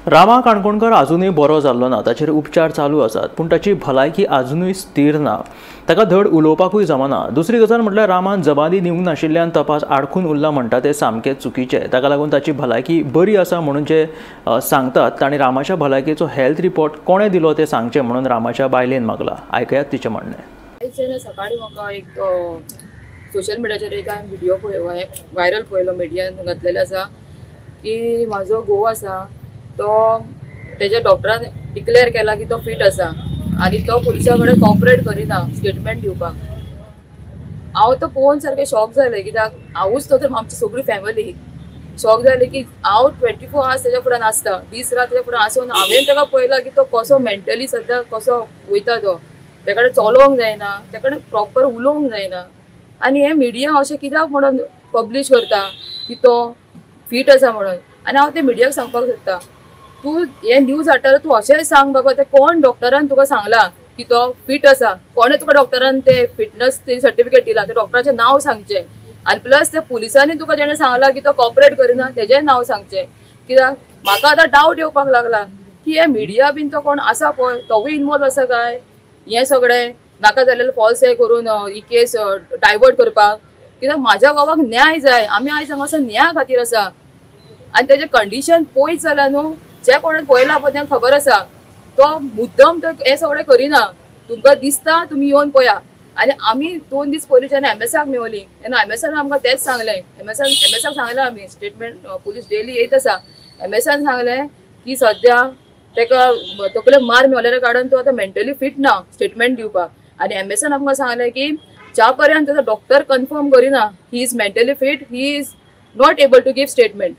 रामा काणकोणकर अजुनूय बरो जाल्लो ना, ताचेर उपचार चालू आसात, पूण ताची भलायकी अजुनूय स्थीर ना, ताका धड उलोवपाकूय जमना। दुसरी गजाल म्हटल्यार रामान जबानी दिवंक नाशिल्ल्यान तपास आडखून उरला म्हणटा ते सामकें चुकीचें। ताका लागून ताची भलायकी बरी आसा म्हणून जे सांगतात तांणी रामाच्या भलायकेचो हेल्थ रिपोर्ट कोणें दिलो तें सांगचें म्हणून रामाच्या बायलेन मागला। आयकयात तिचें म्हणणें। सकाळी म्हाका एक सोशल मिडियाचेर एक हांवें व्हिडियो व्हायरल पळयलो, मिडियान घातलेलो आसा की म्हाजो घोव आसा तो तेज्या डॉक्टरान डिक्लेअर केला की तो फिट आसा आनी तो पुलिसां कडेन कॉपरेट करिना स्टेटमेंट दिवपाक। हांव तो पळोवन सारकें शॉक जालें, कित्याक हांवूच तो तर आमची सगळी फॅमिली शॉक जाली की हांव 24 आवर्स तेज्या फुड्यान आसता, दीस रात तेज्या फुड्यान आसून हांवें ताका पळयलां की तो कसो मेंटली सद्या कसो वयता, तो तेका कडेन चलोवंक जायना, तेका कडेन प्रॉपर उलोवंक जायना। आनी हें मिडिया अशें कित्याक म्हणून पब्लीश करता की तो फिट आसा म्हणून। आनी हांव ते मिडियाक सांगपाक सोदता, तूं हे न्यूज हाडटा तूं अशेंय सांग बाबा ते कोण डॉक्टरान तुका सांगलां की तो फिट आसा, कोणें तुका डॉक्टरान ते फिटनस ते सर्टिफिकेट दिला ते डॉक्टराचें नांव सांगचें, आनी प्लस ते पुलिसांनी तुका जेणें सांगलां की तो कॉपरेट करिना तेजेंय नांव सांगचें। कित्याक म्हाका आतां डावट येवपाक लागला की हे मिडिया बीन तो कोण आसा पळय तोवूय इनवॉल्व आसा काय हें सगळें नाका जाल्लें फॉल्स हें करून ही केस डायवर्ट करपाक। कित्याक म्हाज्या घोवाक न्याय जाय, आमी आयज हांगासर न्याया खातीर आसा आनी तेजें कंडिशन पळयत जाल्यार न्हू जे कोणें पळयलां पळय तांकां खबर आसा तो मुद्दम तो हें सगळें करिना। तुमकां दिसता तुमी येवन पळया। आनी आमी 2 दीस पयलीं जेन्ना एमएसाक मेवली तेन्ना एमएसान आमकां तेंच सांगलें, एमएसाक सांगलें आमी स्टेटमेंट पुलीस डेली येत आसा। एमएसान सांगलें की सद्या ताका तकलेक मार मेवलेल्या कारणान तो आतां मेंटली फिट ना स्टेटमेंट दिवपाक। आनी एमएसान आमकां सांगलें की ज्या पर्यंत डॉक्टर कन्फर्म करिना he is mentally fit, he is not able to give statement.